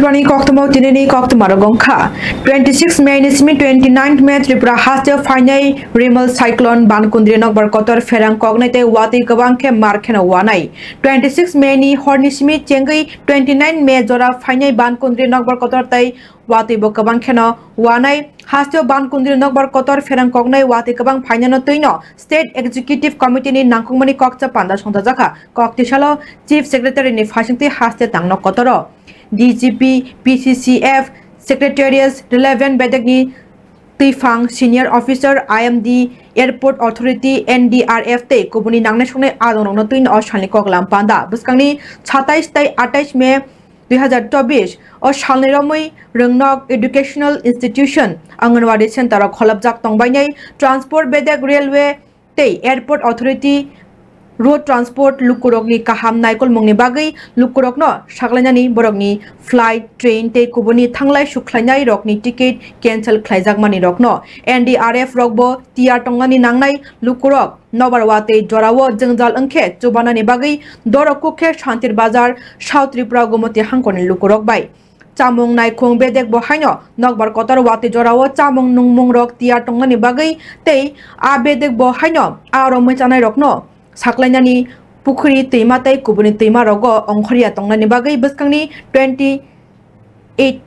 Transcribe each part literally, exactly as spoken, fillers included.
Tripurani koktwma, tinini koktwma rok wngkha. Twenty six May ni simi twenty nine May Tripura haste phainai Remal Cyclone, bankundri nokbar kotor pherang koknai tei watwi kwbang khe mar kheno wanai. Twenty six May ni hor ni simi chengwi twenty nine May jora phainai bankundri nokbar kotor tei watwi bo kwbang kheno wanai. Hasteo bankundri nokbar kotor pherang koknai watwi kwbang phainano twino State Executive Committee ni nangkukmani kokcha panda songchajakha. Kok tisalo Chief Secretary ni phaisingtwi haste tangno kotoro. D G P, P C C F, Secretariat, relevant bedekni twiphang, senior officer, I M D, Airport Authority, N D R F tei kubuni nangnai songnai adongrokno twino o salni koklam panda. Bwskangni satais tei atais May dui hazar chobbish o salni romwi Rwngnok Educational Institution, Anganwadi Center o kholopjak tongbainai Transport bedek, Railway tei Airport Authority, Road Transport lukurokni kaham naikolmungni bagwi lukurokno saklainani borokni flight, train tei kubuni thanglai sukhlainai rokni ticket cancel khlaijakmani rokno N D R F rokbo tiyar tongnani nangnai. Lukurok nobar watwi jorao jwngjal wngkhe chubanani bagwi doro kukhe Shantir Bazar, South Tripura, Gomoti hangkorni lukurok bai chamung naikhung bedek bo haino nokbar kotor watwi jorao chamung nungmung rok tiyar tongnani bagwi tei a bedek bo haino a romwi chanai rokno saklainani pukhuri twima tei kubuni twima rogo ongkhorya tongnani bagwi bwskangni twenty eight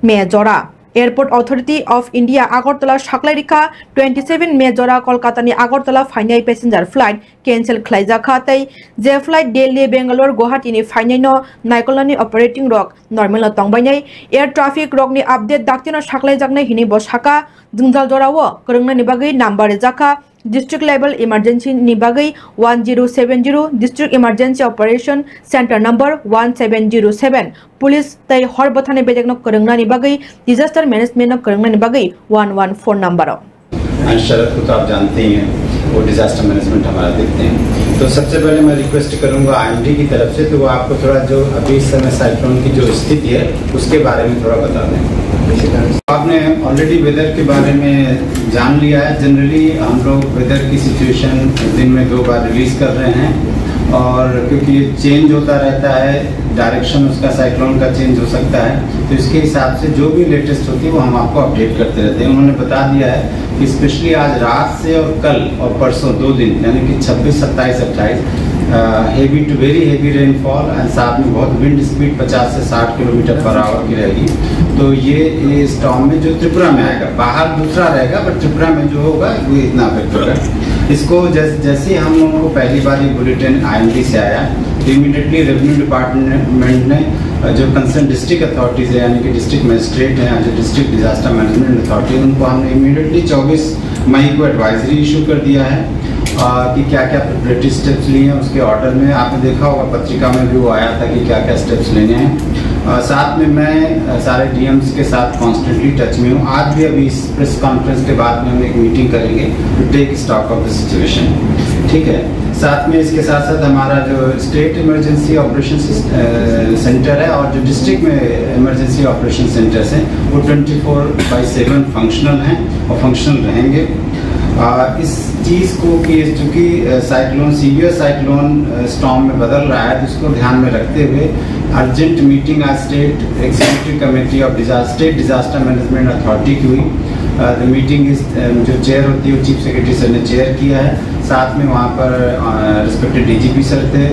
May jora. Airport Authority of India Agartala saklai rikha twenty seven May jora Kolkata ni Agartala phainai passenger flight cancel khlaijakha tei je flight Delhi, Bangalore, Guwahati ni phainai no naikolnani operating rok normal no tongbainai. Air traffic rokni update daktino saklaijaknai hinwi bo saka. Jwngjal jorao kwrwngnani bagwi number rijakha. District level emergency ni bagwi one zero seven zero, District Emergency Operation Center number one seven zero seven, police tei hor bwthani bedekno kwrwngnani bagwi, disaster management no kwrwngnani bagwi one one four number o. And शरद को तो आप जानते ही हैं, वो disaster management हमारा देखते हैं। तो सबसे पहले मैं रिक्वेस्ट करूंगा आईएमडी की तरफ से, तो वो आपको थोड़ा जो अभी इस समय साइक्लोन की जो स्थिति है, उसके बारे में थोड़ा बता दें। आपने ऑलरेडी वेदर के बारे में जान लिया है। जनरली हम लोग वेदर की सिचुएशन दिन में दो बार रिलीज कर रहे हैं, और क्योंकि ये चेंज होता रहता है, डायरेक्शन उसका, साइक्लोन का चेंज हो सकता है, तो इसके हिसाब से जो भी लेटेस्ट होती है, वो हम आपको अपडेट करते रहते हैं। उन्होंने बता दिया है कि स्पेशली आज रात से और कल और परसों दो दिन, यानी कि छब्बीस, सत्ताईस, अट्ठाईस, heavy to very heavy rainfall, and साथ में बहुत विंड स्पीड पचास से साठ किलोमीटर पर आवर की रहेगी। तो ये, ये स्टॉर्म में जो त्रिपुरा में आएगा, बाहर दूसरा रहेगा, बट त्रिपुरा में जो होगा, वो इतना अफेक्ट होगा। इसको जैस-, जैसे ही हम लोगों को पहली बार ये बुलेटिन आईएमडी से आया, तो इमीडिएटली रेवेन्यू डिपार्टमेंट ने, अ, जो कंसर्न डिस्ट्रिक्ट अथॉरिटीज है, यानी कि डिस्ट्रिक्ट मजिस्ट्रेट हैं, जो डिस्ट्रिक्ट डिजास्टर मैनेजमेंट अथॉरिटी, उनको हमने इमीडिएटली चौबीस मई को एडवाइजरी इशू कर दिया है, अ, कि क्या-क्या प्रिपरेटरी स्टेप्स लिए हैं। उसके ऑर्डर में आपने देखा होगा, पत्रिका में भी वो आया था कि क्या-क्या स्टेप्स लेने हैं। अ, साथ में मैं, अ, सारे डीएम्स के साथ कॉन्स्टेंटली टच में हूँ। आज भी अभी इस प्रेस कॉन्फ्रेंस के बाद में हम एक मीटिंग करेंगे to take stock of the situation, ठीक है। साथ में, इसके साथ साथ हमारा जो स्टेट इमरजेंसी ऑपरेशन सिस-, अ, सेंटर है और जो डिस्ट्रिक्ट में इमरजेंसी ऑपरेशन सेंटर्स हैं, वो twenty four by seven functional हैं और फंक्शनल रहेंगे। अ, इस चीज़ को कि चूँकि, अ, साइक्लोन, सीवियर साइक्लोन, अ, स्टॉर्म में बदल रहा है, तो इसको ध्यान में रखते हुए अर्जेंट मीटिंग आज स्टेट एग्जीक्यूटिव कमेटी ऑफ डिजा-, स्टेट डिजास्टर मैनेजमेंट अथॉरिटी की हुई। अ, the meeting is, अ, जो चेयर होती है, वो चीफ सेक्रेटरी सर ने चेयर किया है। साथ में वहाँ पर, अ, रिस्पेक्टेड डीजीपी सर थे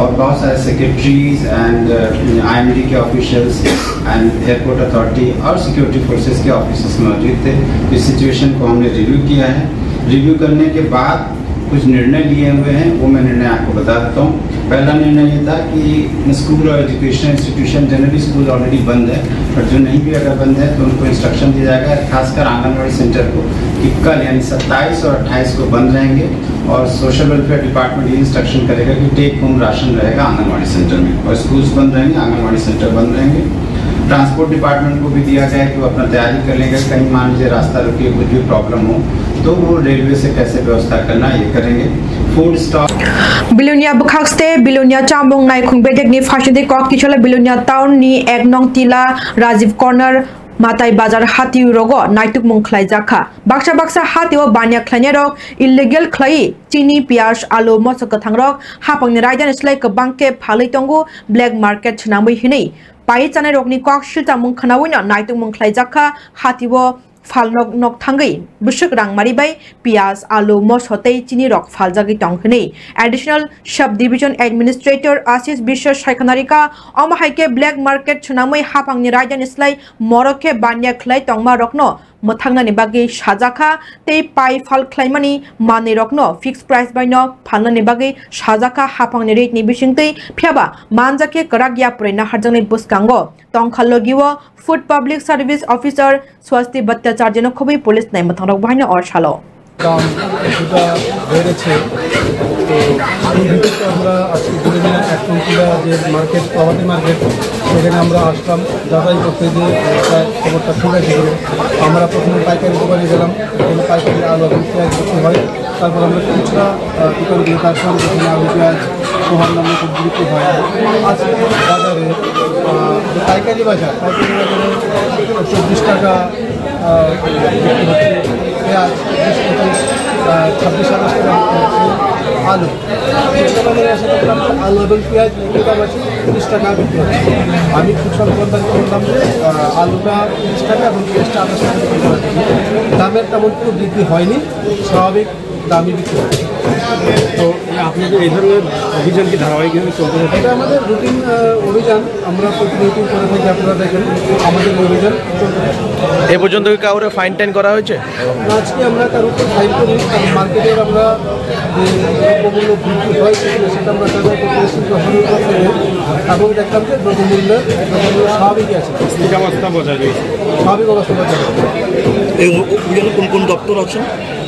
और बहुत सारे सेक्रेटरीज एंड, अ, आईएमडी के ऑफिशियल्स एंड एयरपोर्ट अथॉरिटी और सिक्योरिटी फोर्सेस के ऑफिसर्स मौजूद थे। इस सिचुएशन को हमने रिव्यू किया है। रिव्यू करने के बाद कुछ निर्णय लिए हुए हैं, वो मैं निर्णय आपको बता देता हूँ। पहला निर्णय ये था कि स्कूल और educational institution, generally school already बंद है, पर जो नहीं भी अगर बंद है तो उनको इंस्ट्रक्शन दिया जाएगा, खासकर आंगनबाड़ी सेंटर को, कि कल यानी सत्ताईस और अट्ठाईस को बंद रहेंगे। और सोशल वेलफेयर डिपार्टमेंट ये इंस्ट्रक्शन करेगा कि टेक होम राशन रहेगा आंगनबाड़ी सेंटर में, और स्कूल्स बंद रहेंगे, आंगनबाड़ी सेंटर बंद रहेंगे। ट्रांसपोर्ट डिपार्टमेंट को भी दिया गया है कि वो अपना तैयारी कर लेंगे, कहीं मान लीजिए रास्ता रुकिए, कुछ भी प्रॉब्लम हो तो वो रेलवे से कैसे व्यवस्था करना, ये करेंगे। Food stock Bilonia bwkhakste, Bilonia chamung naikhung bedekni phasingtwi kok kichalo Bilonia town ni ek nong tila Rajiv Corner Matai bazar hati rogo naitukmung khlaijakha. Baksa baksa hati o banya khlainai rok illegal khlai chini, piyaj, alu, moso kwthang rok hapang ni raida ni slai kwbang khe phalwi tongo, black market swnamwi hinwi pai chanai rok ni kok silchamung khwnawi no naitukmung khlaijakha. Hati o phalnok nok thangwi bwswk rangmari bai piyaj, alu, moso tei chini rok phaljagwi tong hwnwi Additional Sub Division Administrator Ashish Biswa saikha narikha. Omo hai khe black market swnamwi hapang ni raida ni slai morok khe banya khlai tongma rok no mwthangnani bagwi sajakha tei pai phal khlaimani manwi rok no fixed price bai no phalnani bagwi sajakha hapang ni rate ni bisingtwi. Phiyaba manjakhe kwrak yapri naharjaknai bwskango tongkha logi o Food Public Service Officer Swasti Bhattacharya no khobwi police nai mwthangrok bo haino o salo. দাম কিছুটা বেড়েছে। তো এই ভিত্তিতে আমরা আজকে দুদিনে এক কুইন্টাল যে মার্কেট, প্রভাতী মার্কেট, সেখানে আমরা আসলাম যাচাই করতে যে, আহ, প্রায় খবরটা ঠিক আছে কিনা। আমরা প্রথমে পাইকারি দোকানে গেলাম, এখানে পাইকারি আলু এবং পেঁয়াজ বিক্রি হয়। তারপর আমরা খুচরা, আহ, দোকানগুলোতে আসলাম, যেখানে আলু, পেঁয়াজ, পোহার নামে খুব বিক্রি হয়। আজকে বাজারে, আহ, যে পাইকারি বাজার, পাইকারি বাজারে চব্বিশ টাকা, আহ, বিক্রি হচ্ছে পেঁয়াজ, বিশ পঁচিশ, আহ, ছাব্বিশ সাতাশ টাকা বিক্রি হচ্ছে আলু। খুচরা বাজারে এসে দেখলাম যে আলু এবং পেঁয়াজ একই দাম আছে, তিরিশ টাকা বিক্রি হচ্ছে। আমি খুচরা দোকানদারকে বললাম যে, আহ, আলুটা তিরিশ টাকা এবং পেঁয়াজটা আঠাশ টাকা বিক্রি করার জন্য। দামের তেমন কোনো বৃদ্ধি হয়নি, স্বাভাবিক দামই বিক্রি হচ্ছে। তো এই আপনাদের এই ধরনের অভিযান কি ধারাবাহিকভাবে চলতে থাকে? এটা আমাদের রুটিন, আহ, অভিযান, আমরা প্রতিনিয়ত করে থাকি, আপনারা দেখেন আমাদের এই অভিযান চলতে থাকে। এ পর্যন্ত কি কাউরে ফাইন টাইন করা হয়েছে? না, আজকে আমরা কারোর উপর ফাইন করি, কারণ মার্কেটের আমরা যে দ্রব্যমূল্য বৃদ্ধি হয়, সেটা, সেটা আমরা যাচাই করতে এসেছি প্রশাসনের পক্ষ থেকে, এবং দেখলাম যে দ্রব্যমূল্য, দ্রব্যমূল্য স্বাভাবিকই আছে। স্থিতাবস্থা বজায় রয়েছে। স্বাভাবিক অবস্থা বজায় রয়েছে। এই অ-, অভিযানে কোন কোন দপ্তর আছেন?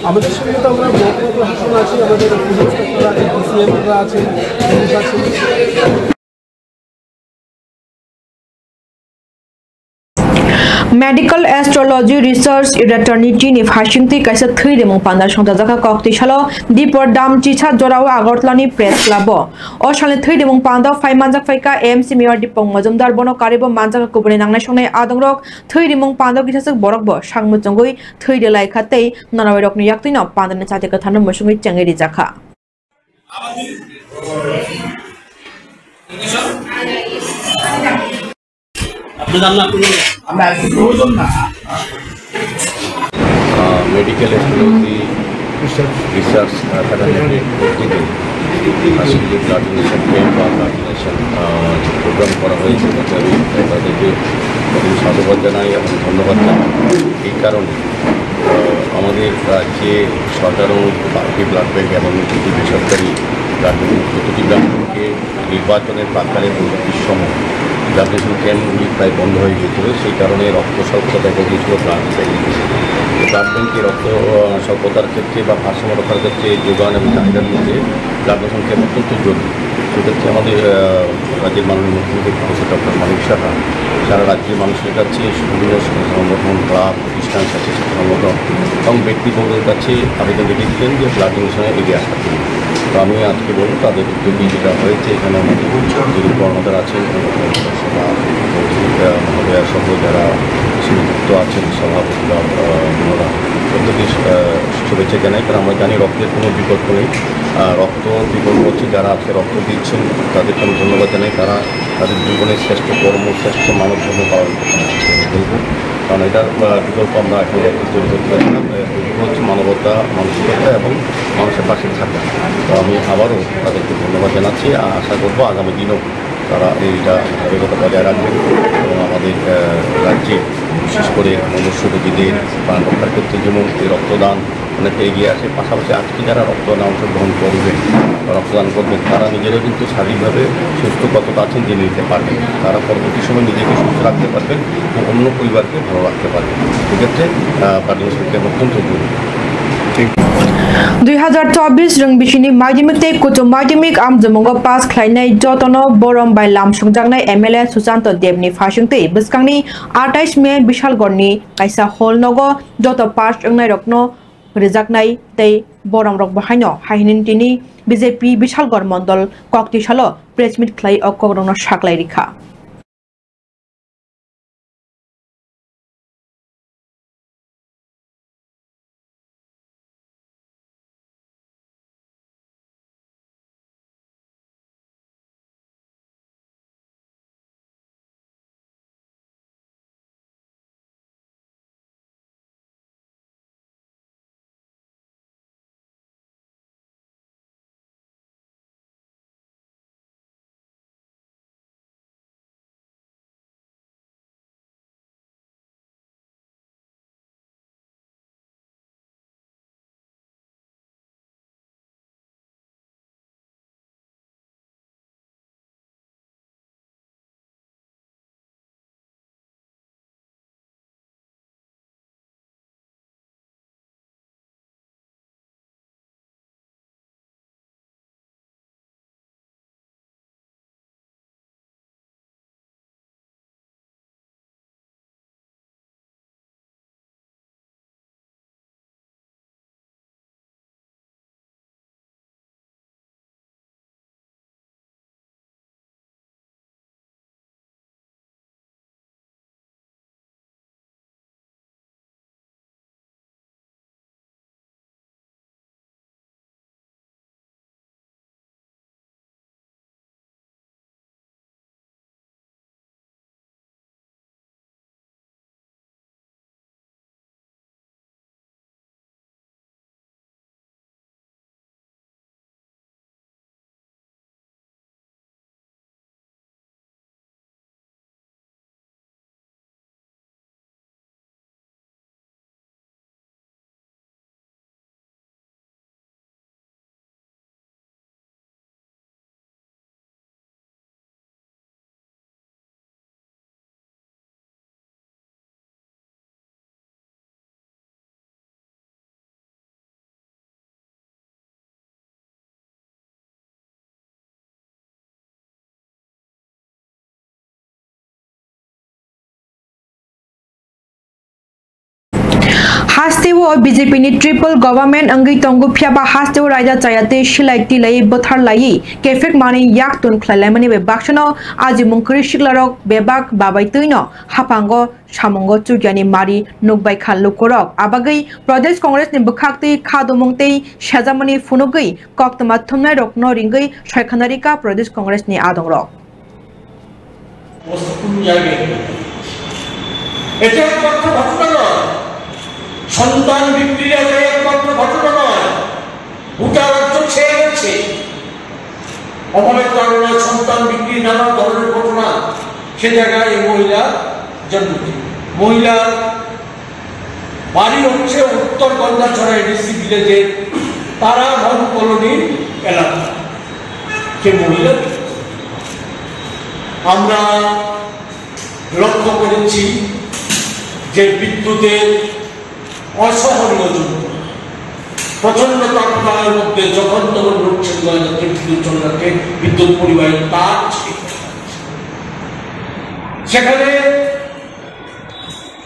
আমাদের সঙ্গে তো আমরা মহকুমা প্রশাসন আছে, আমাদের পুলিশ ইন্সপেক্টর আছে, ডিসিএমরা আছে, পুলিশ আছে। Medical Astrology Research Fraternity ni phaisingtwi kaisa thwi rimung panda songchajakha koktwi salo Dipor Dam chisa jorao Agartala ni Press Club o. O salni thwi rimung panda phai manjak phaikha M C Mayor Dipok Majumdar, bono karibo manjak kubuni nangnai songnai adongrok. Thwi rimung panda kisaswk borok bo sak muchungwi thwi rwlaikha tei noroi rokni yaktwino pandani chati kwtharno musungwi chengwi rijakha. আপনার নাম না, আপনার নাম? আমরা একজন প্রয়োজন না। আহ, medical astrology research, আহ, একাডেমির পক্ষ থেকে আজকে যে ব্লাড ডোনেশন ক্যাম্প বা ব্লাড ডোনেশন, আহ, যে প্রোগ্রাম করা হয়েছে, তাতে আমি তাদেরকে প্রথমে সাধুবাদ জানাই এবং ধন্যবাদ জানাই। এই কারণে, আহ, আমাদের রাজ্যে সরকার অনুমোদিত বারোটি ব্লাড ব্যাংক এবং দুটি বেসরকারি ব্লাড ব্যাংক, প্রতিটি ব্লাড ব্যাংকে নির্বাচনের প্রাক্কালে পরবর্তী সময় ব্লাড ডোনেশন ক্যাম্পগুলি প্রায় বন্ধ হয়ে গিয়েছিল। সেই কারণে রক্ত স্বল্পতা দেখা দিয়েছিল, ব্লাড চাইল্ড। তো ব্লাড ব্যাংকে রক্ত, আহ, স্বল্পতার ক্ষেত্রে বা ভারসাম্য রক্ষার ক্ষেত্রে যোগান এবং চাহিদার মধ্যে ব্লাড ডোনেশন ক্যাম্প অত্যন্ত জরুরি। সেক্ষেত্রে আমাদের, আহ, রাজ্যের মাননীয় মুখ্যমন্ত্রী প্রফেসর ডক্টর মানিক সাহা সারা রাজ্যের মানুষের কাছে বিভিন্ন সংগঠন, ক্লাব, প্রতিষ্ঠান, স্বেচ্ছাসেবী সংগঠন এবং ব্যক্তিবর্গের কাছে আবেদন রেখেছিলেন যে ব্লাড ডোনেশনে এগিয়ে আসার জন্য। তো আমি আজকে বলব, তাদের উদ্যোগে যেটা হয়েছে, এখানে আমাদের যিনি কর্ণধার আছেন, সভা, আহ, মহোদয়া সহ যারা এখানে যুক্ত আছেন, সভাপতি বা, আহ, অন্যরা, প্রত্যেককে, আহ, শুভেচ্ছা জানাই, কারণ আমরা জানি রক্তের কোনো বিকল্প নেই। আহ, রক্ত বিকল্প হচ্ছে যারা আজকে রক্ত দিচ্ছেন, তাদেরকে আমি ধন্যবাদ জানাই। তারা তাদের জীবনের শ্রেষ্ঠ কর্ম, শ্রেষ্ঠ মানব ধর্ম পালন করতে পারছে। কারণ এটার, আহ, বিকল্প আমরা এখন তৈরি করতে পারছি না। আহ, বিকল্প হচ্ছে মানবতা, মানসিকতা এবং মানুষের পাশে থাকা। তো আমি আবারও তাদেরকে ধন্যবাদ জানাচ্ছি। আ-, আশা করবো আগামী দিনেও তারা এইটা ধারাবাহিকতা বজায় রাখবেন এবং আমাদের, আহ, রাজ্যে বিশেষ করে মনুষ্য রোগীদের প্রাণ রক্ষার ক্ষেত্রে যেমন এই রক্তদান অনেকটা এগিয়ে আসে, পাশাপাশি আজকে যারা রক্তদান অংশগ্রহণ করবেন বা রক্তদান করবেন, তারা নিজেরাও কিন্তু শারীরিকভাবে সুস্থ কতটা আছেন জেনে নিতে পারবেন। তারা পরবর্তী সময় নিজেকে সুস্থ রাখতে পারবেন এবং অন্য পরিবারকে ভালো রাখতে পারবেন। এক্ষেত্রে, আহ, ব্লাড ডোনেশন ক্যাম্প অত্যন্ত জরুরি। Dui hazar chobbish rwng bisini madhyamik tei kuchuk madhyamik amjwmungo pass khlainai jotono borom bai lamsongjaknai M L A Susanto Debni phaisingtwi bwskangni atais May Bishalgarhni kaisa hall nogo joto pass wngnairokno rwjaknai tei boromrok bo haino hai hwnwi tini B J P Bishalgarh Mondol koktwi salo press meet khlai o kokrokno saklai rikha. Hasteo B J P ni triple government wngwi tongo, phiyaba hasteo raida chaya tei silai tilai bwthar laiwi kephek manwi yak tun khlai laimani bai baksa no ajimung kwrwi siklarok bebak babai twi no haphango samungo chukyani mari nukbai kha lukurok. Abagwi Pradesh Congress ni bwkhak twi kha dumung tei sejamani phunugwi koktwma thumnai rokno ringwi soikhana rika Pradesh Congress ni adongrok. এটা একমাত্র ঘটনা নয়, সন্তান বিক্রির এটা একমাত্র ঘটনা নয়, গোটা রাজ্য ছেয়ে গেছে। অভাবের কারণে সন্তান বিক্রি, নানা ধরনের ঘটনা, সে জায়গায় এই মহিলা জন্ম দিল। মহিলার বাড়ি হচ্ছে উত্তর গন্ডাছড়া এডিসি ভিলেজের তারা মন কলোনি এলাকা। সে মহিলা, আমরা লক্ষ্য করেছি যে বিদ্যুতের অসহনীয় যন্ত্রণা, প্রচন্ড তাপমাত্রার মধ্যে যখন তখন লোডশেডিং হয়, যাতে বিদ্যুৎ চলে থাকে, বিদ্যুৎ পরিবাহী তার ছিঁড়ে যায়। সেখানে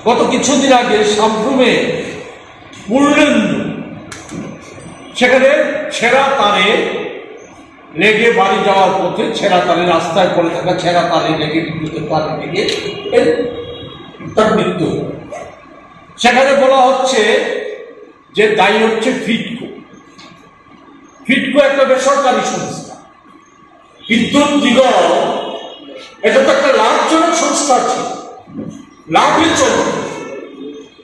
গত কিছুদিন আগে সাব্রুমে পূর্ণেন্দু, সেখানে ছেঁড়া তারে লেগে বাড়ি যাওয়ার পথে ছেঁড়া তারে, রাস্তায় পড়ে থাকা ছেঁড়া তারে লেগে, বিদ্যুতের তারে লেগে এর, তার মৃত্যু হয়। সেখানে বলা হচ্ছে যে দায়ী হচ্ছে ফিডকো। ফিডকো একটা বেসরকারি সংস্থা। বিদ্যুৎ নিগম, এটা তো একটা লাভজনক সংস্থা ছিল, লাভে চলতো।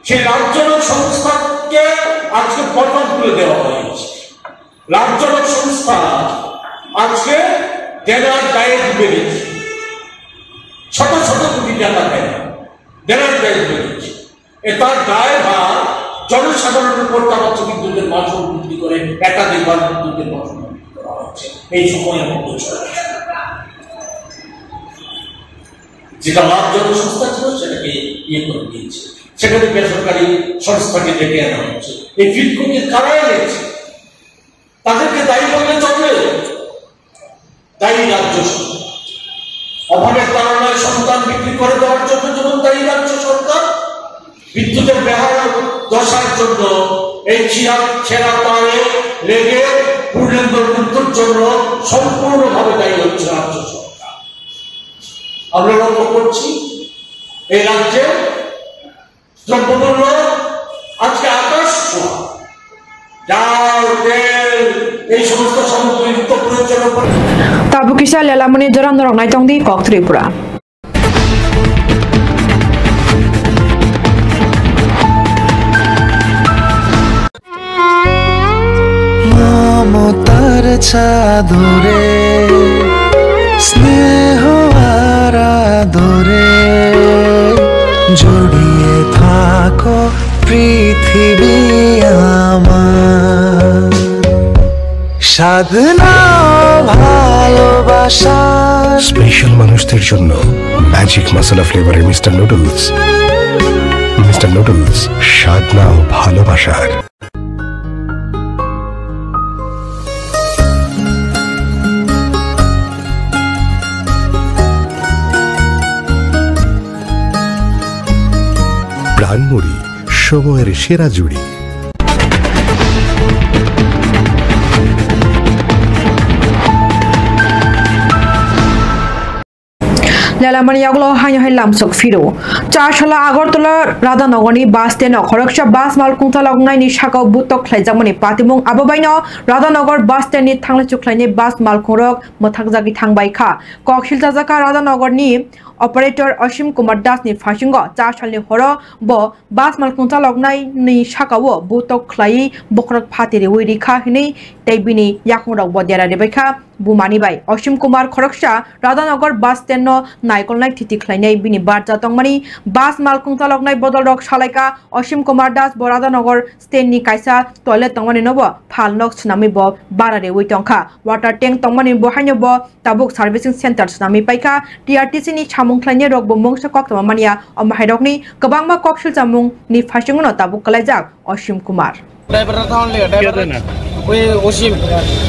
সেই লাভজনক সংস্থাকে আজকে পতন তুলে দেওয়া হয়েছে। লাভজনক সংস্থা আজকে দেনার দায়ে ডুবে গেছে, শত শত কোটি টাকা দেনা, দেনার দায়ে ডুবে গেছে। এ তার দায়ভার জনসাধারণের উপর চাপাচ্ছে। বিদ্যুতের মাশুল বৃদ্ধি করে একাধিকবার বিদ্যুতের মাশুল বৃদ্ধি করা হচ্ছে এই সময়ের মধ্যে। যেটা লাভজনক সংস্থা ছিল, সেটাকে ইয়ে করে দিয়েছে, সেখানে বেসরকারি সংস্থাকে ডেকে আনা হচ্ছে। এই ফিডকোকে কারা এনেছে? তাদেরকে দায়ী করলে চলবে? দায়ী রাজ্য সরকার। অভাবের তাড়নায় সন্তান বিক্রি করে দেওয়ার জন্য যেমন দায়ী রাজ্য সরকার, বিদ্যুতের বেহাল দশার জন্য, এই ছিঁড়া, ছেঁড়া তারে লেগে পূর্ণেন্দুর মৃত্যুর জন্য সম্পূর্ণভাবে দায়ী হচ্ছে রাজ্য সরকার। আমরা লক্ষ্য করছি এই রাজ্যে দ্রব্যমূল্য আজকে আকাশ ছোঁয়া। ডাল, তেল, এই সমস্ত সামগ্রী নিত্য প্রয়োজনীয় পণ্য। Tabuk kisa lelamani jora norok naitong di Kok Tripura. মমতার চাদরে স্নেহ আর আদরে জড়িয়ে থাকো পৃথিবী আমার। সাধনা ভালোবাসা। স্পেশাল মানুষদের জন্য ম্যাজিক মশলা ফ্লেভারের মিস্টার নুডলস। মিস্টার নুডলস, সাধনা ভালোবাসার। প্রাণমুড়ি, সময়ের সেরা জুড়ি। Lelamani yagulo haino hai lamsok phiro. Char sala Agartala Radhanogorni bus stand o khoroksa bus malkhung chaloknaini sakao butok khlaijakmani patimung. Abo baino Radhanagar bus stand ni thanglaichuk khlainai bus malkhungrok mwthakjagwi thangbai kha. Kok silchajak kha Radhanogorni operator Osim Kumar Das ni phasingo. Char salni horo bo bus malkhung chaloknai ni sakao butok khlaiwi bokhorok phati riwi rikha hinwi tei bini yakungrokbo dera ribaikha bumani bai. Osim Kumar khoroksa Radhanagar bus stand no naikolnai thiti khlainai bini barja tongmani. Bus malkhung chaloknai bodolrok salaikha Osim Kumar Das bo Radhanagar stand ni kaisa toilet tongmani nobo phalnok swnamwi bo bara riwi tongkha. Water tank tongmani bo haino bo tabuk servicing center swnamwi paikha. T R T C ni samung khlainai rokbo mungsa koktwma manya, omo hai rokni kwbangma kok silchamung ni phaisingno tabuk kwlaijak Osim Kumar. ড্রাইভাররা থাউন লেগে ড্রাইভার ওই ওসিম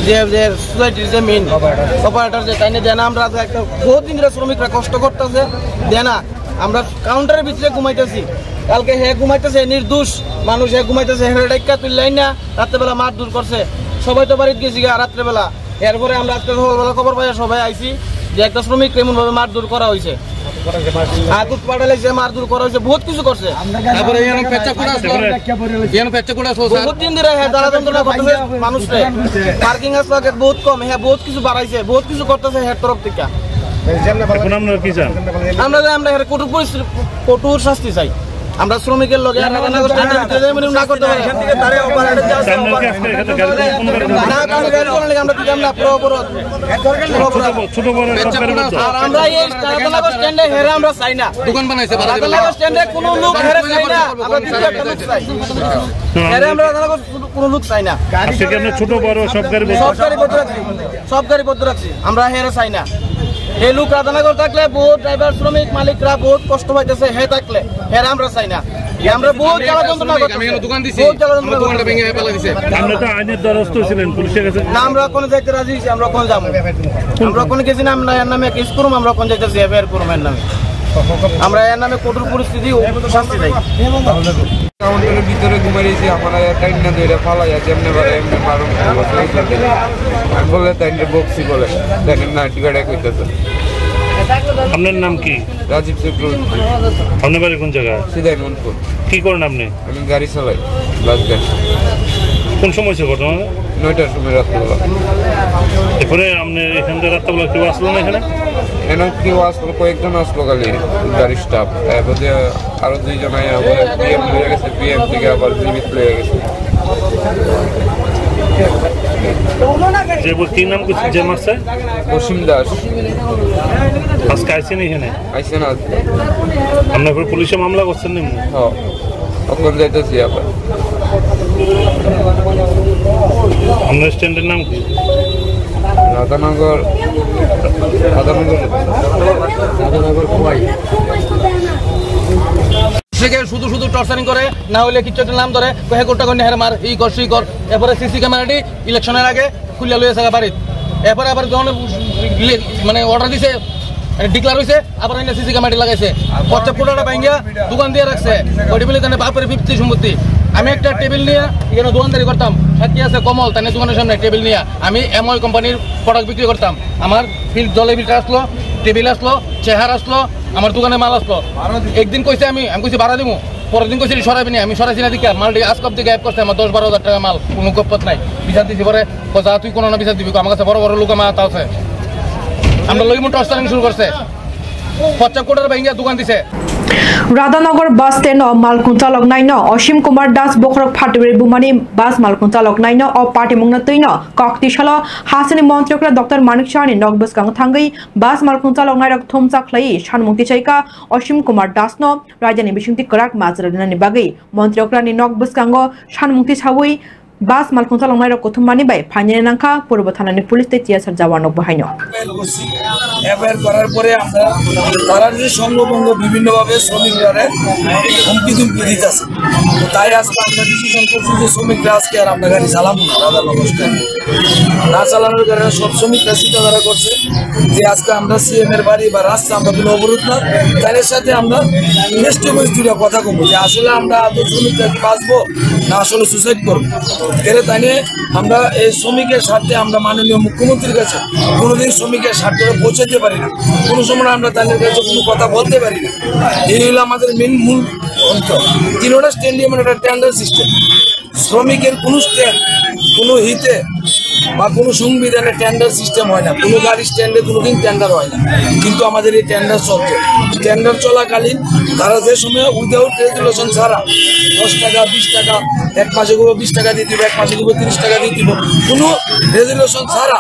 যে যে সোসাইটির যে main operator যে তাই না দেনা আমরা তো একটা বহুত দিন ধরে শ্রমিকরা কষ্ট করতেছে দেনা আমরা কাউন্টারের ভিতরে ঘুমাইতেছি কালকে হে ঘুমাইতেছে নির্দোষ মানুষ, হে ঘুমাইতেছে, হে ডাইক্কা তুললাই না, রাত্রেবেলা মারধর করছে, সবাই তো বাড়িতে গেছি গা রাত্রেবেলা। এরপরে আমরা আজকে সকালবেলা খবর পাই, সবাই আইছি যে একটা শ্রমিক এমন ভাবে মারধর করা হয়েছে, আগুন পাঠালাইছে, মারধর করা হয়েছে, বহুত কিছু করছে। তারপরে ইয়ানো পেচ্চা কুড়া আসলো, ইয়ানো পেচ্চা কুড়া আসলো, স্যার। বহুত দিন ধরে হ্যাঁ জ্বালা যন্ত্রণা করতেছে মানুষরে। পার্কিং আসলো আগে বহুত কম, হ্যাঁ বহুত কিছু বাড়াইছে, বহুত কিছু করতেছে হ্যাঁ তরফ থেকে। এখন আপনারা কি চান? আমরা যে আমরা এর কঠোর পরিস্থিতি, কঠোর শাস্তি চাই। আমরা শ্রমিকের লগে আর রাধানগর স্ট্যান্ডের ভিতরে যাই মানে না করতে পারে। সামনে কি আসলে এখানে গাড়ি কোন গাড়ি? না, কোনো গাড়ি চলে না, আমরা দিতাম না, পুরো অবরোধ। পুরো অবরোধ। ছোট বড় সব গাড়ি বন্ধ। আর আমরা এই রাধানগর স্ট্যান্ডে হেরে আমরা চাই না। দোকান বানাইছে, বাধা দিবেন না। রাধানগর স্ট্যান্ডে কোনো লোক হেরে চাই না। আমরা কিন্তু একটা লোক চাই। হুম। হেরে আমরা রাধানগর কোনো লোক চাই না। আজকে কি আপনার ছোট বড় সব গাড়ি বন্ধ? সব গাড়ি বন্ধ রাখছি। সব গাড়ি বন্ধ রাখছি, আমরা হেরে চাই না। এই লোক রাধানগর থাকলে বহুত ড্রাইভার, শ্রমিক, মালিকরা বহুত কষ্ট পাইতেছে, হে থাকলে হেরে আমরা চাই না। এ আমরা বহুত জ্বালা যন্ত্রণা আমি করতেছি, এখানে দোকান দিছি, বহুত জ্বালা যন্ত্রণা আমার দোকানটা করতেছি। ভেঙে ফেলা দিছে। না, আমরা তো আইনের দ্বারস্থ ছিলেন, পুলিশের কাছে। না, আমরা কোনো যাইতে রাজি হইছি, আমরা কোনো যাবো। আমরা কোনো গেছি না, আমরা এর নামে কেস করুম, আমরা কোন যাইতেছি এফআইআর করুম এর নামে। আমরা এর নামে কঠোর পরিস্থিতি ও শাস্তি চাই। কাউন্টারের ভিতরে ঘুমাই রয়েছি, আমরা টাইম না ধরে ফালাই আছে, এমনি পারে এমনি মারুন। আমি বললে তাই বকছি বলে, তাই না টিকাটা কইতেছে। আপনার নাম কি? রাজীব চক্রবর্তী। আপনার বাড়ি কোন জায়গা? সিদাইমনপুর। কি করেন আপনি? আমি গাড়ি চালাই, বাস গাড়ি। কোন সময় হয়েছে ঘটনা? নয়টার সময় রাত্রেবেলা। এরপরে আপনি এখান থেকে রাত্রেবেলা কেউ আসলো না এখানে? এখানে কেউ আসলো, কয়েকজন আসলো খালি, গাড়ির স্টাফ। এরপরে আরো দুইজন আইয়া আবার বিএম লইয়া গেছে, বিএম থেকে আবার জিমিত লইয়া গেছে। যে ব্যক্তির নাম কি, যে মারছে? অসীম দাস। আজকে আইছেন এখানে? আইছে না আজকে। আপনার উপর পুলিশে মামলা করছেন নি? হ্যাঁ, এখন যাইতেছি আবার। আপনার স্ট্যান্ডের নাম কি? রাধানগর, রাধানগর। রাধানগর খোয়াই। থেকে শুধু শুধু টর্চারিং করে, না হইলে কিচ্ছু একটা নাম ধরে, কয়ে কোনটা কোন হেরে মার, ই কর, সেই কর। এরপরে সিসি ক্যামেরাটি ইলেকশনের আগে খুলিয়া লইয়া থাকা বাড়িত। এরপরে আবার যখন লে-, মানে অর্ডার দিছে, মানে ডিক্লেয়ার হইছে, আবার এনে সিসি ক্যামেরাটি লাগাইছে। পচ্চাপ কোটাটা ভাঙ্গিয়া দোকান দিয়ে রাখছে। ওটি বলে তাহলে বাপের ফিফটি সম্পত্তি। আমি একটা টেবিল নিয়ে এখানে দোকানদারি করতাম, সাক্ষী আছে কমল, তাহলে দোকানের সামনে টেবিল নিয়ে আমি এমআই কোম্পানির প্রোডাক্ট বিক্রি করতাম। আমার ফিল্ট জলে ফিল্টার আসলো, টেবিল আসলো, চেয়ার আসলো, আমার দোকানে মাল আসলো। একদিন কইছে আমি, আমি কইছি ভাড়া দিমু, পরের দিন কইছিল সরাইবি নি, আমি সরাইছি না দিকে মালটি আজকে অব্দি গায়েব করছে আমার দশ বারো হাজার টাকা মাল, কোনো গপ্পত নাই। বিচার দিছি পরে, কো যা তুই কোনো না বিচার দিবি, কো আমার কাছে বড় বড় লোক আমার হাতে আছে। আমরা লইমু টর্চারিং শুরু করছে, পচ্চাপ কোটার ভাঙ্গিয়া দোকান দিছে। Radhanagar bus stand o malkhung chalok naino Osim Kumar Das bokhorok phatwi bumani bus malkhung chalok naino o party mungno twino kok tisalo hasini montri okra Doctor Manik Saha ni nok bwskango thangwi bus malkhung chalok nairok thumsa khlaiwi sanmung tisaika Osim Kumar Das no raida ni bisingtwi kwrak majra rwnani bagwi montri okra ni nok bwskango sanmung tisawi bus malkhung chalok nairok kuthum mani bai phainani nangkha Purbo Thana ni police tei T S R jawan rok bo haino. FIR করার পরে আমরা তারা যে সঙ্গভঙ্গ বিভিন্নভাবে শ্রমিকরা হুমকি ধুমকি দিতেছে, তাই আজকে আমরা ডিসিশন করছি যে শ্রমিকরা আজকে আর আমরা গাড়ি চালাবো না, রাধানগর স্ট্যান্ডে না চালানোর কারণে সব শ্রমিকরা চিন্তাধারা করছে যে আজকে আমরা সিএম এর বাড়ি বা রাস্তা আমরা কোনো অবরোধ না, তাদের সাথে আমরা ফেস টু ফেস দুইটা কথা বলবো যে আসলে আমরা আদৌ শ্রমিকরা কি বাঁচবো না আসলে সুসাইড করবো। এর তাই আমরা এই শ্রমিকের স্বার্থে আমরা মাননীয় মুখ্যমন্ত্রীর কাছে কোনোদিন শ্রমিকের স্বার্থটা পৌঁছাতে পারি না, কোনো সময় আমরা তাদের কাছে কোনো কথা বলতে পারি না। এই হলো আমাদের মেন মূল অন্ত। তিনোটা স্ট্যান্ডই মানে একটা টেন্ডার সিস্টেম। শ্রমিকের কোনো স্ট্যান্ড, কোনো হিতে বা কোনো সংবিধানে টেন্ডার সিস্টেম হয় না, কোনো গাড়ি স্ট্যান্ডে কোনোদিন টেন্ডার হয় না, কিন্তু আমাদের এই টেন্ডার চলছে। টেন্ডার চলাকালীন তারা যে সময় উইদাউট রেজুলেশন ছাড়া দশ টাকা, বিশ টাকা, এক মাসে করে বিশ টাকা দিয়ে দিব, এক মাসে করে তিরিশ টাকা দিয়ে দিব, কোনো রেজুলেশন ছাড়া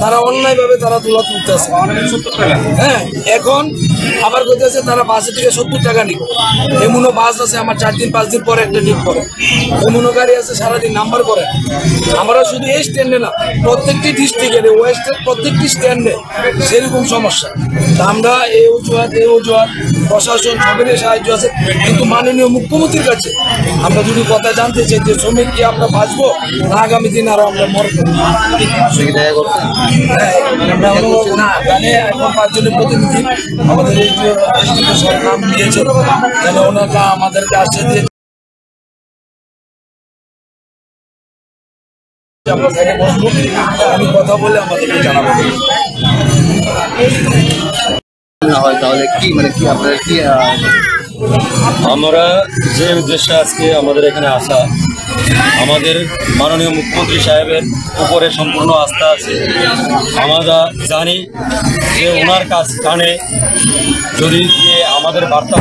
তারা অন্যায়ভাবে তারা তুলা তুলতেছে। হ্যাঁ, এখন আবার কইতেছে তারা বাসের থেকে সত্তর টাকা নিব। এমনও বাস আছে আমার চার দিন পাঁচ দিন পরে একটা ডিপ করে, এমনও গাড়ি আছে সারাদিন নাম্বার করে। আমরা শুধু এই স্ট্যান্ডে না, প্রত্যেকটি ডিস্ট্রিক্টে, ওয়েস্টের প্রত্যেকটি স্ট্যান্ডে সেরকম সমস্যা। তা আমরা এই অজুহাত, এই অজুহাত, প্রশাসন সবেরই সাহায্য আছে, কিন্তু মাননীয় মুখ্যমন্ত্রীর কাছে আমরা যদি কথা জানতে চাই যে শ্রমিক কি আমরা বাঁচবো না আগামী দিন আরো আমরা মরবো। আপনি কি দেখা করছেন? হ্যাঁ, আমরা অনুভব না জানি, এখন পাঁচজনের প্রতিনিধি আমাদের এই যে এসডিপি স্যার নাম দিয়েছেন, যেন ওনারা আমাদেরকে আশ্বাস দিয়ে আমরা স্যারকে বলবো, উনি কথা বলে আমাদেরকে জানাবেন। না হয় তাহলে কি, মানে কি আপনারা কি, আহ, আমরা যে উদ্দেশ্যে আজকে আমাদের এখানে আসা, আমাদের মাননীয় মুখ্যমন্ত্রী সাহেবের উপরে সম্পূর্ণ আস্থা আছে। আমরা জানি যে ওনার কাছ কানে যদি গিয়ে আমাদের বার্তা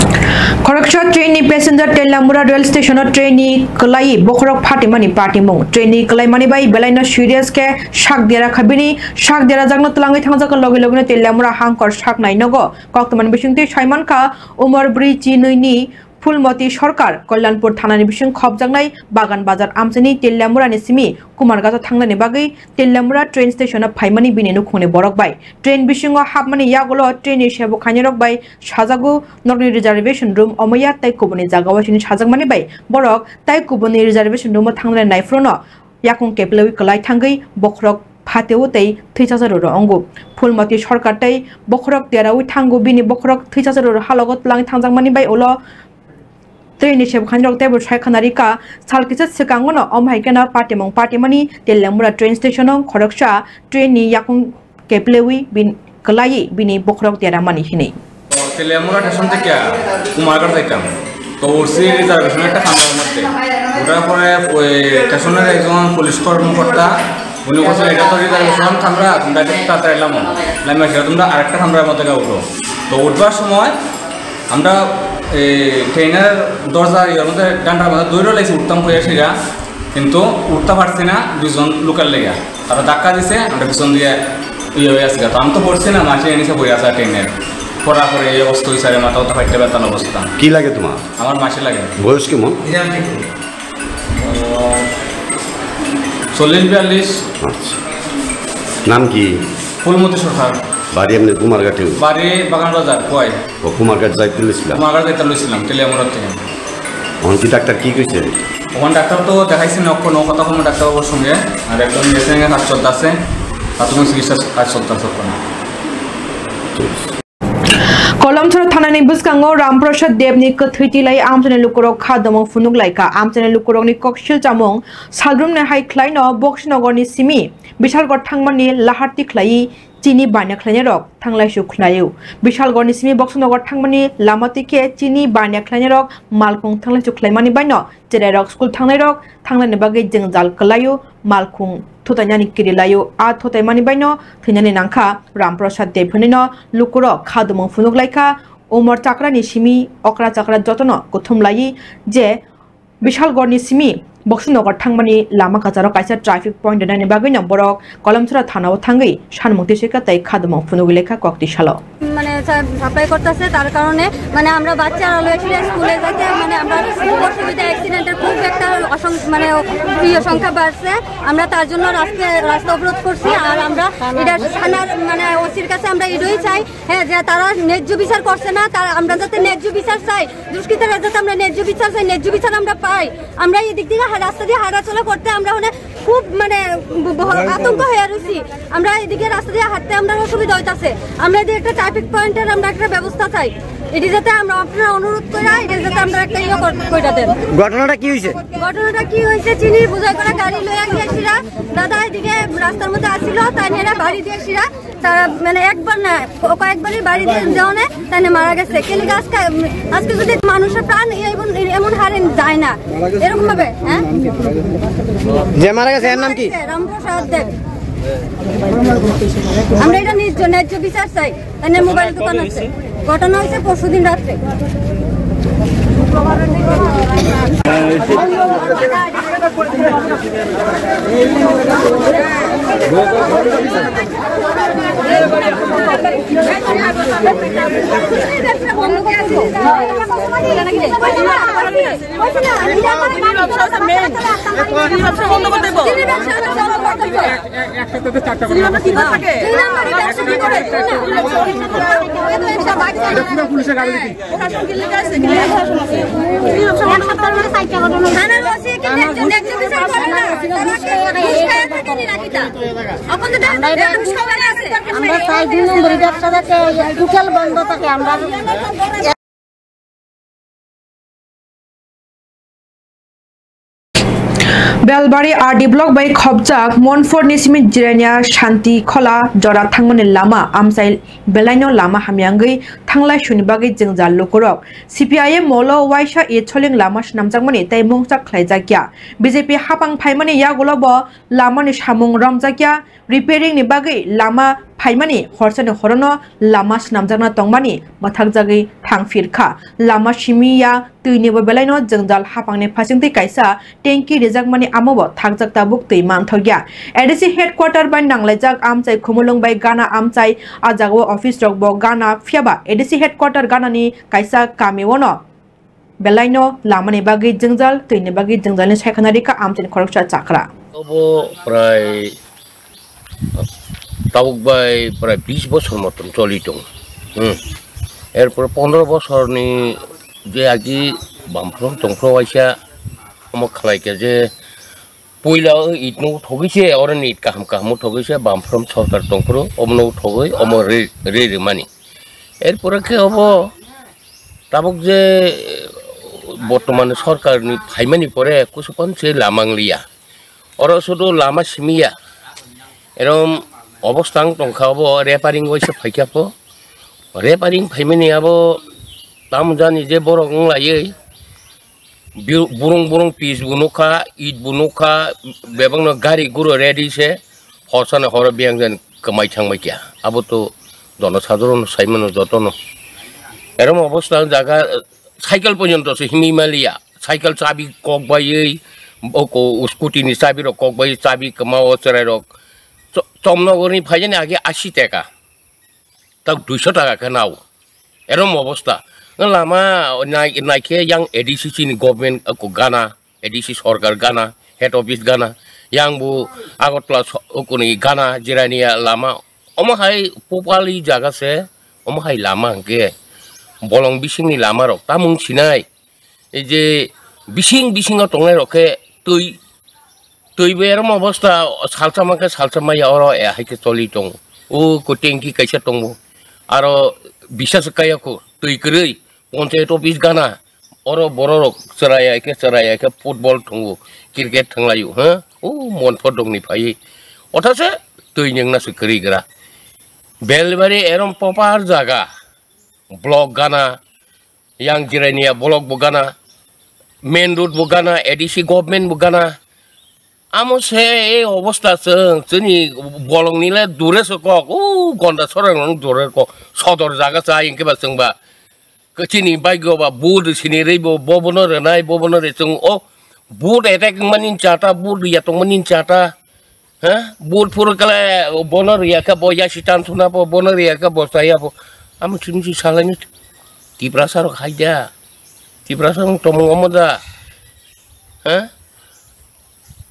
Khoroksa train ni passenger Telamura rail station o train ni kwlai bokhorok phatimani patimung. Train ni kwlaimani bai belaino serious khe sak dera kha bini, sak dera jakno twlangwi thangjak logi logino Telamura hangkor saknai nogo. Koktwmani bisingtwi saimankha Umor bri chi nwi ni Phulmoti Sarkar, Kalyanpur thanani bising khopjaknai Bagan Bazar amchaini Telamurani simi Kumarghat o thangnani bagwi Telamura train station o phaimani bini nukhungni borok bai. Train bisingo hapmani yagulo train ni sebo khainirok bai sajago nokni reservation room omoya tei kubuni jagao sini sajakmani bai borok tei kubuni reservation room o thangnani naiphruno yakung keplaiwi kwlai thangwi bokhorok phatio tei thwichajaro ro ongo. Phulmoti Sarkar tei bokhorok terawi thango bini bokhorok thwichajaro halogo twlangwi thangjakmani bai ulo train ni sebo khainirok teibo sai khana rika sal kisa swkangono omo hai kheno patimung patimani Telamura train station o khoroksa train ni yakung keplaiwi bin kwlaiwi bini bokhorok deramani hinwi. Telamura station থেকে কুমারঘাট যাইতাম। তো উঠছি রিজার্ভেশন একটা কামরার মধ্যে। ওঠার পরে ওই স্টেশনের একজন পুলিশ কর্মকর্তা, উনি বলছেন, "এটা তো রিজার্ভেশন কামরা, তোমরা এটা তাড়াতাড়ি লামো। লামিয়ে সেটা তোমরা আরেকটা কামরার মধ্যে গিয়ে উঠো।" তো উঠবার সময় আমরা এই ট্রেনের দরজা ইয়ের মধ্যে ডান্ডার মধ্যে দৌড়ে লাইছি, উঠতাম কইয়া সেটা, কিন্তু উঠতে পারছি না দুইজন লোকের লেগে। তারা ধাক্কা দিছে, আমরা পিছন দিয়ে ইয়ে হয়ে আসছি। তো আমি তো পড়ছি না, মাসি এনে সে বই আসা ট্রেনের। পড়া পরে এই অবস্থা হয়েছে, আরে মাথা তো ফাটতে ব্যথার অবস্থা। কি লাগে তোমার? আমার মাসি লাগে। বয়স কেমন? চল্লিশ বিয়াল্লিশ। আচ্ছা। নাম কি? ফুলমতি সরকার। বাড়ি এমনি কুমারঘাটে? বাড়ি বাগান বাজার, কয়। ও, কুমারঘাট যাইতে লইছিলাম? কুমারঘাট যাইতে লইছিলাম, তেলিয়ামুড়া থেকে। এখন কি ডাক্তার কি কইছে? ওখানে ডাক্তার তো দেখাইছি না, কোনো কথা কোনো ডাক্তারবাবুর সঙ্গে। আর একজন গেছে, কাজ চলতেছে, প্রাথমিক চিকিৎসা কাজ চলতেছে ওখানে। ঠিক আছে। Kolomsora thanani bwskango Ramprasad Debni kwthwi tilai amchaini lukurok kha domong phunuk laikha. Amchaini lukurokni koksil chamung salrumni hai khlaino Boksinagarni simi Bishalgarh thangmani laharti khlaiwi chini baina khlainairok thanglaisu khlaio. Bishalgarhni simi Boksinagarh thangmani lama twi khe chini baina khlainairok malkhung thanglaisu khlaimani baino Cherairok school thangnairok thangnaini bagwi jwngjal kwlaio, malkhung thutainani kirilaio. A thutaimani baino thwinani nangkha Ramprasad Deb hwnwino lukurok kha dumung phunuk laikha. Umor chakrani simi okra chakra jotono kuthum laiwi je Bishalgarhni simi Boksinagar thangmani lama kwcharo kaisa traffic point rwnani bagwino borok Kolomsora thanao thangwi sanmung twisikha tei khadumung phunugwi lekha kokti salo. মানে সা-, সাপ্লাই করতেছে, তার কারণে মানে আমরা বাচ্চারা লয়ে আসলে স্কুলে যাইতে মানে আমরা খুব অসুবিধা, অ্যাক্সিডেন্টের খুব একটা অসং-, মানে ইয়ে সংখ্যা বাড়ছে। আমরা তার জন্য আজকে রাস্তা অবরোধ করছি। আর আমরা এটা থানার মানে ওসির কাছে আমরা এটাই চাই, হ্যাঁ, যে তারা ন্যায্য বিচার করছে না, তারা, আমরা যাতে ন্যায্য বিচার চাই, দুষ্কৃতীরা যাতে আমরা ন্যায্য বিচার চাই, ন্যায্য বিচার আমরা পাই। আমরা এই দিক থেকে হা-, রাস্তা দিয়ে হাঁটাচলা করতে আমরা মানে খুব মানে ব-, ব-, আতঙ্ক হয়ে রয়েছি। আমরা এদিকে রাস্তা দিয়ে হাঁটতে আমরা অসুবিধা হইতাছে। আমরা এদিকে একটা ট্রাফিক পয়েন্টের আমরা একটা ব্যবস্থা চাই, এটি যাতে আমরা আপনারা অনুরোধ করে এটা যাতে আমরা একটা ইয়ে কর-, করে দেন। ঘটনাটা কি হয়েছে? ঘটনাটা কি হয়েছে? চিনি বুঝাই করা গাড়ি লইয়া গিয়েছিলা দাদা, এদিকে রাস্তার মধ্যে আসছিল, তাই নিয়ে এরা বাড়ি দিয়েছিলা। তারা মানে একবার না, ক-, কয়েকবারই বাড়ি দিয়ে দেওয়া নেয়, তাই নিয়ে মারা গেছে। কেন কি আজকে, আজকে যদি মানুষের প্রাণ এমন, এমন হারে যায় না, এরকম ভাবে, হ্যাঁ? যে মারা গেছে এর নাম কি? রামপ্রসাদ দেব। আমরা এটা নিজ ন্যায্য বিচার চাই। তাই নিয়ে মোবাইল দোকান আছে। ঘটনা হয়েছে পরশুদিন রাত্রে। থানার ওসি কিন্তু একজন, একজন কিছু বলে না। ঘুষ খায় থাকেনি নাকি তা? এখন তো দেখা যায় ঘুষ খাওয়া আছে। আমরা সাত দিন ধরে ব্যবসা থাকে, টোটাল বন্ধ থাকে। আমরা Belbari R D block bai khopjak Monfor ni simi Jirania Shanti Khola jora thangmani lama amchai belaino lama hamyangwi thanglai suni bagwi jwngjal lukurok. C P I M molo waisa e choling lama swnamjakmani tei mungsa khlaijakya. B J P hapang phaimani yagulo bo lamani samung romjakya. Repairing ni bagwi lama phaimani horsani horono lama swnamjakna tongmani mwthakjagwi thangphirkha. Lama simi ya twi nibo belaino jwngjal hapangni phasingtwi kaisa tanki rijakmani amo bo thakjak tabuk twi manthokya. A D C headquarter bai nanglaijak amchai Khumulwng bai gana amchai, a jagao office rok bo gana, phiyaba A D C headquarter ganani kaisa kamiono belaino lamani bagwi jwngjal, twini bagwi jwngjalni saikhwna rikha amchaini khoroksa chakra. Obo prai tabuk bai prai bis bosor motom choli tong. Hmm. Erpore pondro bosorni je agi bamphrom tongphro waisa omo khlaikha je puila o it no thogwi se, oro ni it kaham kaham o thogwi se, bamphrom sorkar tongphuru, omono thogwi omo re, re rimani. Erpore khe obo tabuk je, eh, bortoman sorkar ni phaimani pore kusupan se lamang liya. Oro sudu lama simiya. Erom obostha ang tongkha obo repairing waisa phaikha po. Repairing phaimani abo tamo jani je borok wng laiwi. Bi-, burung burung pis bo nukha, it bo nukha, bebakno gari guro ready se, horsano horo biyang jan kwmai thangbai kya. Abo to jono sadharon saimano jotono. Erom obostha jaga, cycle porjonto se himwi maliya. Cycle chabi kok baiwi, oko scooty ni chabi rok kok bai, chabi kwma o chwrai rok. Cho-, Chomnogor ni phaijani age asi taka. Tak duiso taka khe nao. Erom obostha. Lama nai, naikhe yang A D C chini government, ako gana, A D C sorkar gana, head office gana, yang bo Agartala so-, okoni gana, Jirania lama. Omo hai popali jaga se, omo hai lama hwnkhe bolong bisingni lama rok tamung sinai. Ei je bising bisingo tongnai rok khe twi, twi bai aro obostha salsa mankhe salsa maya oro, eh, hai khe choli tongo. O ko tanki kaisa tongo. Aro bisas kaya ko twi kwrwi ponchayat office gana. Oro bororok chwrai hai khe chwrai hai khe football thwngo, cricket thwnglaio, ha? O Monfor dongni phaiwi. Othase twi nyengna se kwrwi gra. Belbari erom popar jaga. Block gana, yang Jirania block bo gana, main road bo gana, A D C government bo gana. Amo se ei obostha chwng, chini bolong nile dure se kok, u Gonda sorang nang dure kok, sodor jaga cha hingke ba chwng ba. Chini bike ba boot sini rei bo, bo bono renai, bo bono re chwng o boot attack mani chata, boot ya tong mani chata. Ha? Boot phuru kale bono riya khe bo yasi tan suna bo, bono riya khe bo saya bo. Amo chini si salai ni Tiprasa rok hai da. Tiprasa rok tomung omo da. Ha?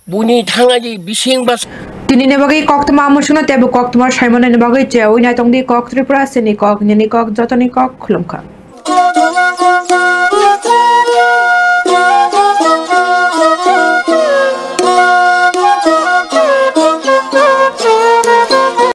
Buni thanga di bising bas. Tini ni bagwi koktwma amo suna tebo koktwma saimano ni bagwi che ui nai tong di kok Tripura sini kok nini kok jotoni kok khulumkha.